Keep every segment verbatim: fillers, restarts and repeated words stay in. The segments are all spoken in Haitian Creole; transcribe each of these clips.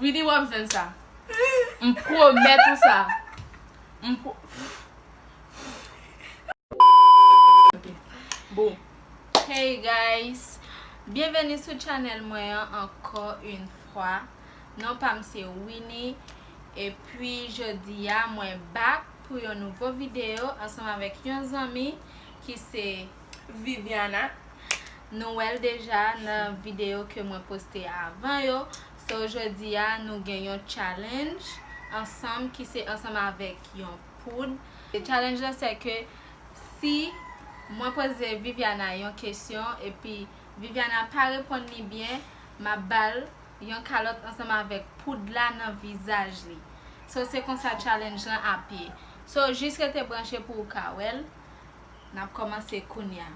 Vini w ap jwenn sa. M pwomèt ou sa. M pwo- Ok. Bon. Hey guys, byenveni sou channel mwen an ankò yon fwa. Non pa m se Winnie. Epi jodi a mwen back pou yon nouvo videyo ansanm avèk yon zanmi ki se Viviana. Nou wè l deja nan videyo ke mwen poste avan yo. So jodi a nou gen yon challenge ansanm ki se ansanm avèk yon poud. E challenge la se ke si mwen poze Viviana yon kesyon epi Viviana pa reponn li byen, m ap ba l yon kalòt ansanm avèk poud la nan vizaj li. So se konsa challenge lan ap ye. So jis rete branche pou ou ka wè l. N ap kòmanse kounya.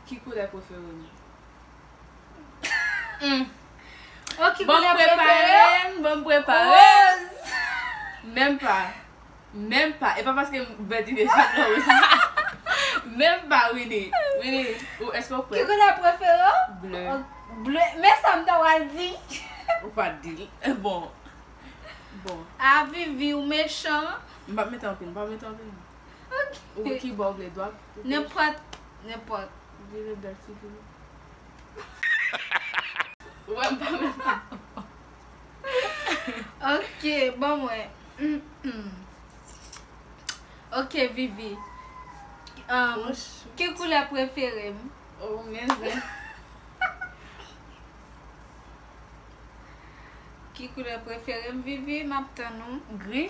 Ki koulè prefere m? Mm. Oh, ki koulè prefere? Ban m prepare m, ban m prepare m. Wòz. Menm pa. Menm pa. E pa paske m vèt li deja non, wi. Menm pa, Winnie. Winnie, ou, èske w prè? Ki koulè prefere w? Ble. Oh, ble. Men sa m ta pral di. Ou pa t di l. Bon. Bon. A, Vivi, ou mechan. M p ap mete anpil, m p ap mete anpil. Ok. Ou ki bò w vle, dwat? Nenpòt, nenpòt. Vire bèl figi w. Ou wè m pa menm. Ok, ban mwen. Ok, Vivi. Um, ki koulè prefere m? Oh, men zen. Ki koulè prefere m, Vivi? M ap tann ou. Gri.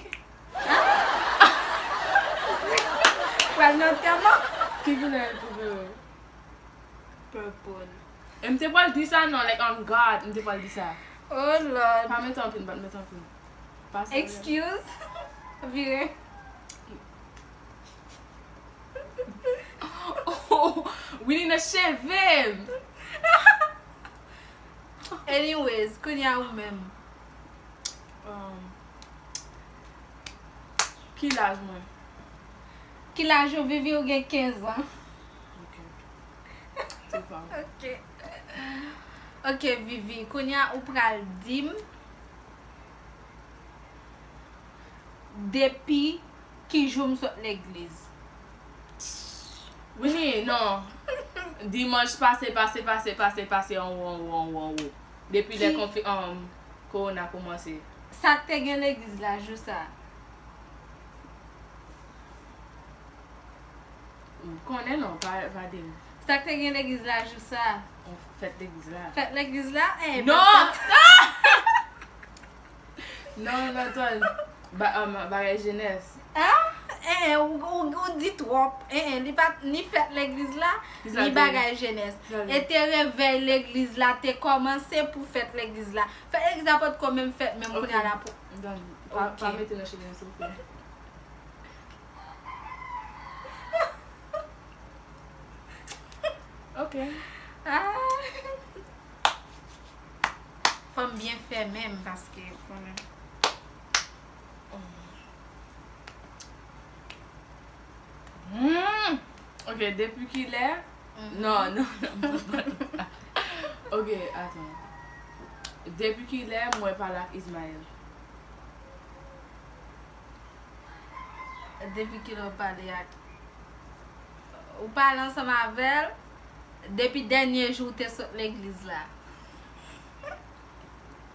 Pral nan tèm an. Ki koulè prefere w? Purple. E m te pral di sa non, like, on God, m te pral di sa. Oh Lord. Pa mete anpil, m pa t mete anpil. Pa sa. Excuse. Vire. Oh, Winnie nan cheve m. Anyways, kounye a ou menm. Um, ki laj mwen? Ki laj ou, Vivi? Ou gen kenz an. Ok. Se pa. Ok. Ok, Vivi, kounye a ou pral di m depi ki jou m sot legliz? Winnie, non. Dimanch pase, pase, pase, pase, pase, anwo, anwo, anwo, anwo. Depi lè konfi-, um, kowona kòmanse. Sa k te gen legliz la jou sa? M konnen non, pa, pa di m. Sa k te gen legliz la jou sa? Fèt legliz la. Fèt legliz la? Eh, non! Non, non, Ton. Ba-, um, bagay jenès. Ah? Eh, eh, ou, ou, ou di twòp. Eh, eh, li pa, ni fèt legliz la, ni bagay jenès. E te revèy legliz la te kòmanse pou fèt legliz la. Fèt legliz la potko menm fèt, menm kounye a la pou. Don, pa, pa mete nan cheve m, silvouplè. Ok. Ah. Fò m byen fèmen m paske konnen. Hmm. Ok, depi kilè? Non, non, non. Ok, atan. Depi kilè mwen pale ak Ismaël? Depi kilè w pale ak, ou pale ansanm avè l depi dènye jou w te sot legliz la?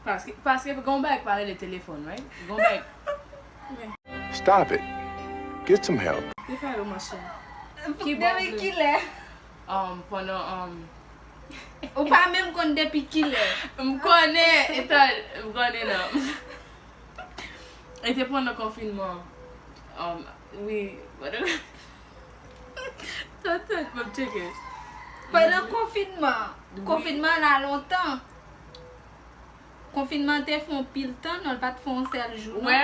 Paske, paske gon bagay k pa rele telefòn, right? Gon bagay. Stop it. Get some help. Li pa yo, machin. Depi kilè? Um, pandan, um, ou pa menm konn depi kilè. M konnen, etan, m konnen non. E te pandan konfinman. Um, wi, pandan, tantan, m ap tcheke. Pandan konfinman. Wi. Konfinman la lontan. Konfinman te fè yon pil tan, non, l pa t fè yon sèl jou, non. Ou wè?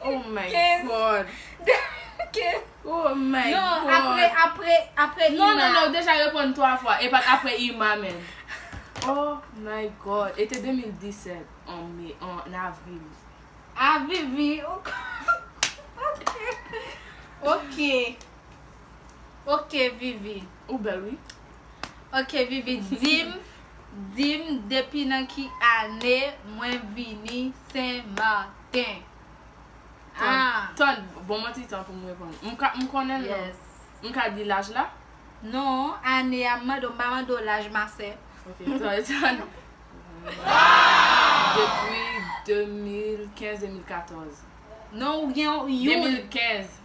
Oh my Kenz. God. Kenz. Oh my Non, God. Apre, apre, apre Non, non, Ima. Non, deja reponn twa fwa. E pa t apre Ima, menm. Oh my God. E te de mil disèt, an me, an avril. A Vivi. Ok. Ok. Ok, Vivi. Ou bèl, wi. Ok, Vivi, di m, di m depi nan ki ane mwen vini Sen Maten. Ah, Tann, bon, mwen ti tan pou m reponn. M ka, m konnen l, non. Yes. M ka di laj la? Non, ane a, m mande w, m pa mande w laj, ma sè. Ok, tann, tann. Depi de mil kenz, de mil katòz. Non, ou gen yon. De mil kenz.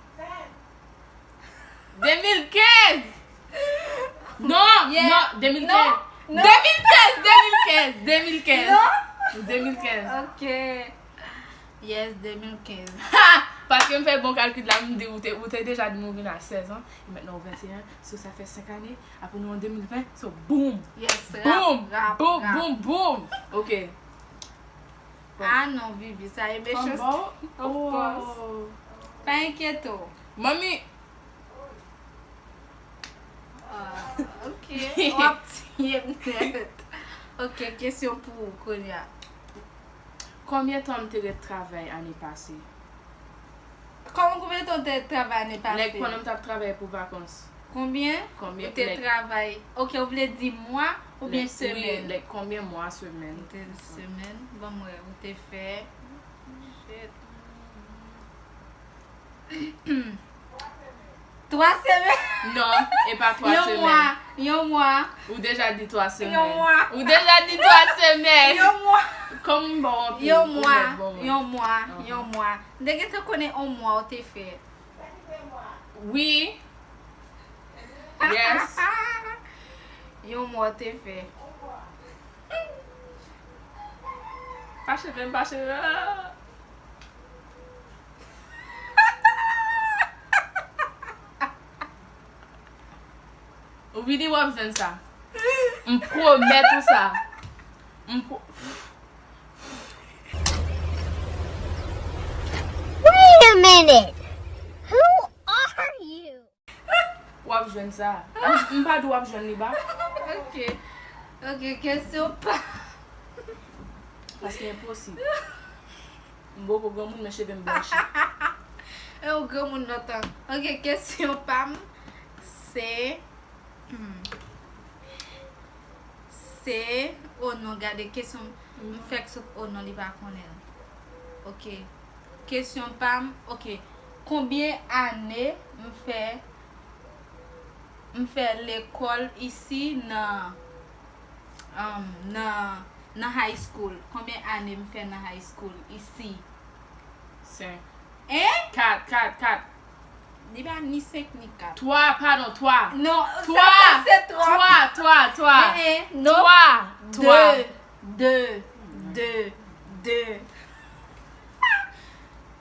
De mil kenz! Non, Yeah. Non, de mil kenz. Non, non. De mil kenz, de mil kenz, de mil kenz. Non. De mil kenz. Ok. Yes, de mil kenz. Ha! Paske m fè bon kalkil la, m di ou te, ou te deja di m ou vin a sèz an, e mentnan ou venteyen, so sa fè senk ane, apre nou an de mil ven, so boom! Yes, rap, Boom! rap, Boom, rap. Boom, boom! Ok. Ah non, Vivi, sa e Fòm mechanste. Bon? Of course. Oh. Pa enkyete w. Manmi, Ah, ok. W ap tiye m nèt. Ok, kesyon pou ou kounye a. Konbyen tan m te ret travay ane pase? Kòman, konbyen tan w te ret travay ane pase? Like, pandan m t ap travay pou vakans. Konbyen? Konbyen, Ou te like, travay. Ok, ou vle di mwa oubyen like, wi, semèn? Like, konbyen mwa, semèn? Ou te semèn? Ban m wè, ou te fè. Shit. Twa semèn? Non, e pa twa Yon semèn. Mwa, yon mwa. Ou deja di twa semèn. Yon mwa. Ou deja di twa semèn. Yon mwa. Kòm m ba w anpil, Yon ou mwa, mèt ban mwen. Yon mwa, Aham. Yon mwa. M te gentan konnen yon mwa ou te fè. Wi. Yes. Yon mwa ou te fè. Pa cheve m, pa cheve m. Ou vini, w ap jwenn sa. M pwomèt ou sa. M pwo- Wait a minute. Who are you? W ap jwenn sa. M, m pa di w ap jwenn li ba. Ok. Ok, kesyon pa. Paske enposib. M poko granmoun, men cheve m blanchi. E ou granmoun lontan. Ok, kesyon pa m. Se, hmm, se, oh non, gade kesyon, m fèk sot, oh non, li pa konnen l. Ok. Kesyon pa m, ok. Konbyen ane m fè, m fè lekòl isi nan, um, nan, nan high school? Konbyen ane m fè nan high school isi? Senk. Hein? Kat, kat, kat. Li pa ni senk ni kat. Twa, padon, twa. Non, sa, twa, sa se twòp. Twa, twa, twa. Eh, eh, non. Twa, twa. De, de, de, de.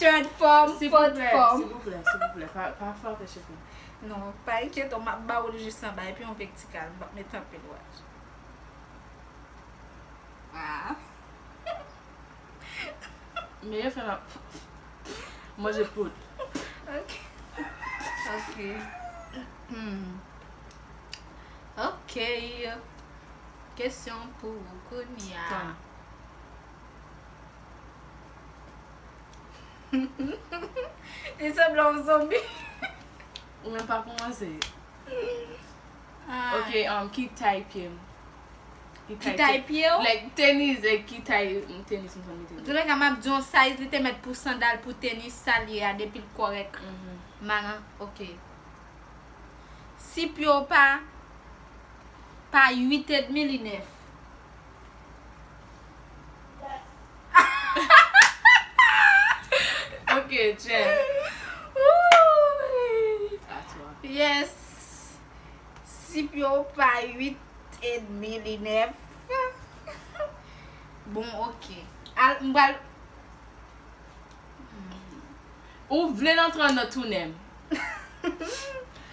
Third form, fourth form. Silvouplè, silvouplè, silvouplè, pa, pa frape chif mwen. Non, pa enkyete w, m ap ba w l jis anba, epi yon vètikal, m p ap met anpil waj. Ah. Men yo fè m ap manje poud. Ok. Ok. Hmm. Ok. Kesyon pou ou kounye a. Tan. Li sanble yon zonbi. Ou menm pa kòmanse. Ah. Ok, um, ki tay pye m? Ki tay pye w? Like, tenis, like, ki tay, mm, tenis m konn mete? Antouleka, m ap di yon size, li te mèt pou sandal, pou tenis, sa l ye a, depi l kòrèk. Mhm. Manan, ok. Si pye w pa, pa uit edmi, li nèf. Ok, Jen. Ooh. A twa. Yes. Si pye w pa uit edmi, li nèf. Bon, ok. Al, m pral Ou vle n antre nan tounen m.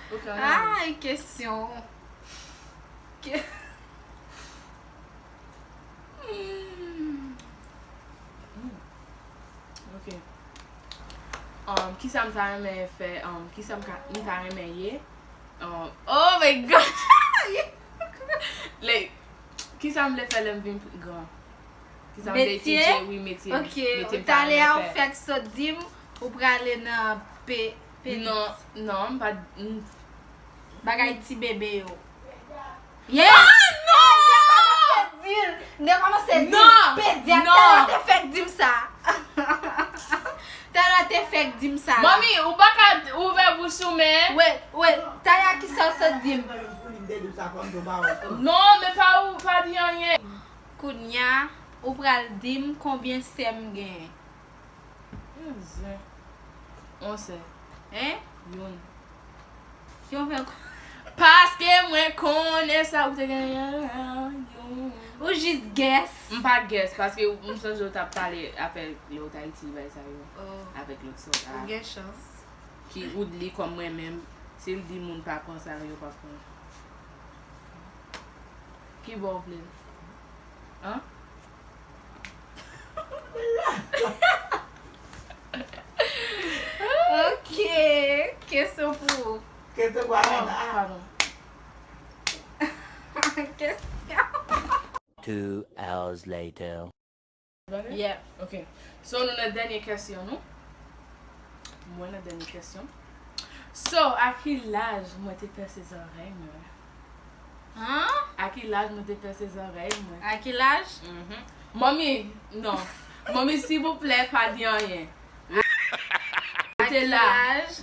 Ok, ann ale. Ay, kesyon. Ke- Hmm. Hmm. Ok. Um, kisa m ta renmen fè? Um, kisa m ka, m ta renmen ye? Um, oh my God! Like, kisa m vle fè lè m vin pli gran? Kisa m vle etidye, wi, metye. Ok, metye m ta talè a renmen ou fè. Fèk sot di m ou prale nan pe-, pe- Non, non, m pa, m Bagay ti bebe yo. Yeah! Ah, non! Nèg kòmanse di l. Nèg kòmanse di l. Non! Pedyat, non! Talè a te fèk di m sa. Talè a te fèk di m sa. Manmi, ou pa ka ouvè bouch ou, men. Wait, wait. Talè a kisa w sot di m? Non, men pa ou, pa di anyen. Kounya, ou pral di m konbyen sè m genyen. Yon sè. Hein? Youn. Ki w fè ko- Paske mwen konnen sa ou te genyen an, youn. Ou jis guess. M pa guess, paske m sonje w t ap pale afè lè w t Ayiti, bagay sa yo. Oh. Avèk lòt sòt la. Ou gen chans. Ki ou li kòm mwen menm, si l di moun pa pran sa, yo pa pran. Ki bò w vle l? Hein? Ok. Kesyon pou ou. Kesyon pou Amanda. Oh, pardon. Kesyon. Two hours later. Yeah. Ok. So, nou nan dènye kesyon, nou. Mwen nan dènye kesyon. So, a ki laj mwen te pèse zòrèy mwen? Hein? A ki laj mwen te pèse zòrèy mwen? A ki laj? Mhm. Manmi, non. Manmi, silvouplè, pa di anyen. Ou te la. A ki laj?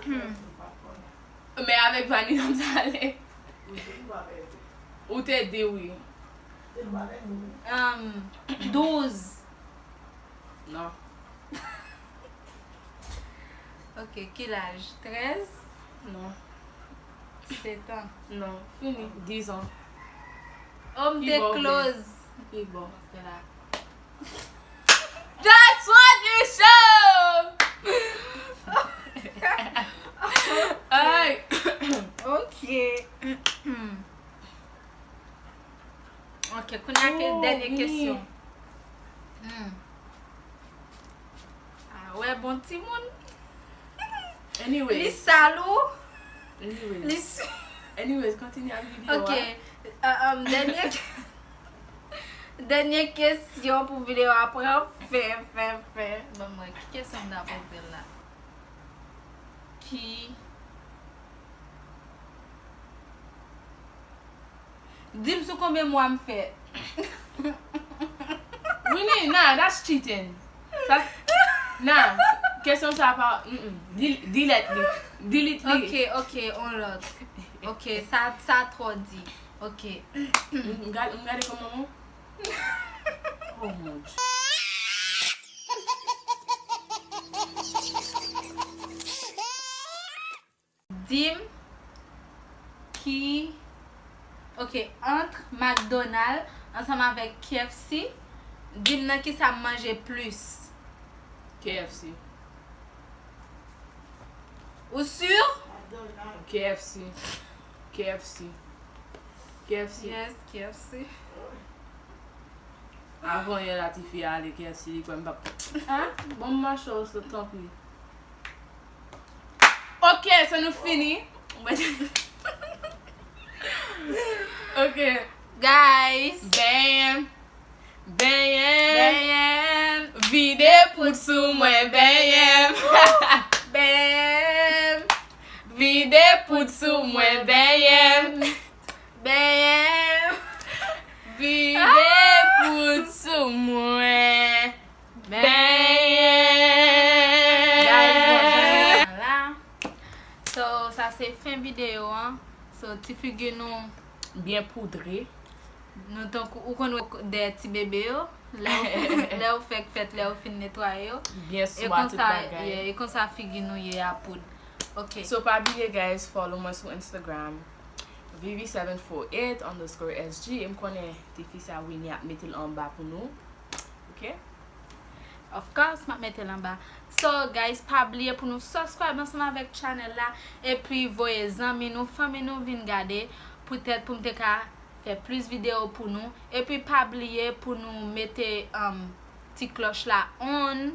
Hmm. Men avèk Vanina m t ale. Ou te di wi. Um, douz. Non. Ok, ki laj? Trèz? Non. Sèt an? Non. Fini. Diz an. Oh, m te close. Ki bò? Ki bò? That's what you show! Ay. Ok. Ok, kounye a ke dènye kesyon. Hmm. Ah, wè, bon timoun. Anyways. Li sal ou? Anyways. Li s- Anyways, kontinye ak videyo a. Ok. Euh, euh, dènye, dènye kesyon pou videyo a pran fen, fen, fen. Ban mwen, ki kesyon m ta poze l la? Ki Di m sou konbyen mwa m fè. Winnie, nah, that's cheating. Sa, nah, kesyon sa pa, mm, mm. Del- delete li. Delete li. Ok, ok, on lòt. Ok, sa, sa twò di. Ok. M, m gade, m gade kòman. Oh mon Dieu. Di m ki, ok, ant McDonald ansanm avèk K F C, di m nan kisa m manje plis. K F C. Ou si? K F C. K F C. K F C. Yes, K F C. Avan yè la, tifi a ale K F C, li kwè m p ap. Ah, bon, m mache w sot, tanpri. Ok, so nou fini. Ok. Guys. Benyen. Benyen. Benyen. Vide poud sou mwen, benyen. Benyen. Vide poud sou mwen, benyen. Benyen. Vide poud sou mwen. Guys, bon, jan nou la. So, sa se fen videyo an. So, ti figi nou byen poudre. Nou tankou, ou konn wè dèyè ti bebe yo. Lè w, lè w fèk fèt, lè w fin netwaye yo. Byen swa tout bagay. Yeah, e konsa figi nou ye a poud. Ok. So, pa bliye, guys, follow mwen sou Instagram. Vivi seven four eight underscore S G. E m konnen tifi sa Winnie ap mete l anba pou nou. Ok? Of course, m ap mete l anba. So, guys, pa bliye pou nou subscribe ansanm avèk channel la. Epi voye zanmi nou, fanmi nou vin gade. Poutèt pou m te ka fè plis videyo pou nou. Epi pa bliye pou nou mete, um, ti klòch la on.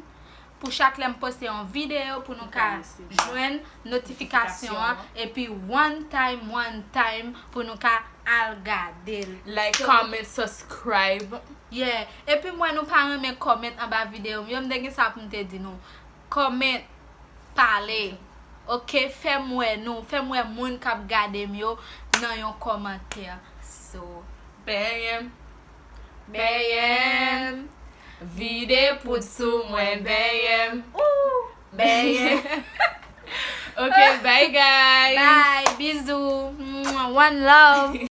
Pou chak lè m poste yon videyo, pou nou ka jwenn notifikasyon an, epi one time, one time, pou nou ka al gade l. Like, comment, subscribe. Yeah. Epi m wè nou pa renmen comment anba videyo m yo, m te gen sa pou m te di nou. Comment, pale. Ok, fè m wè nou, fè m wè moun k ap gade m yo nan yon kòmantè. So, benyen m. Benyen m. Vide poud sou mwen, benyen m. Ooh, benyen m. Ok, bye guys. Bye, bizou. Mwah, one love.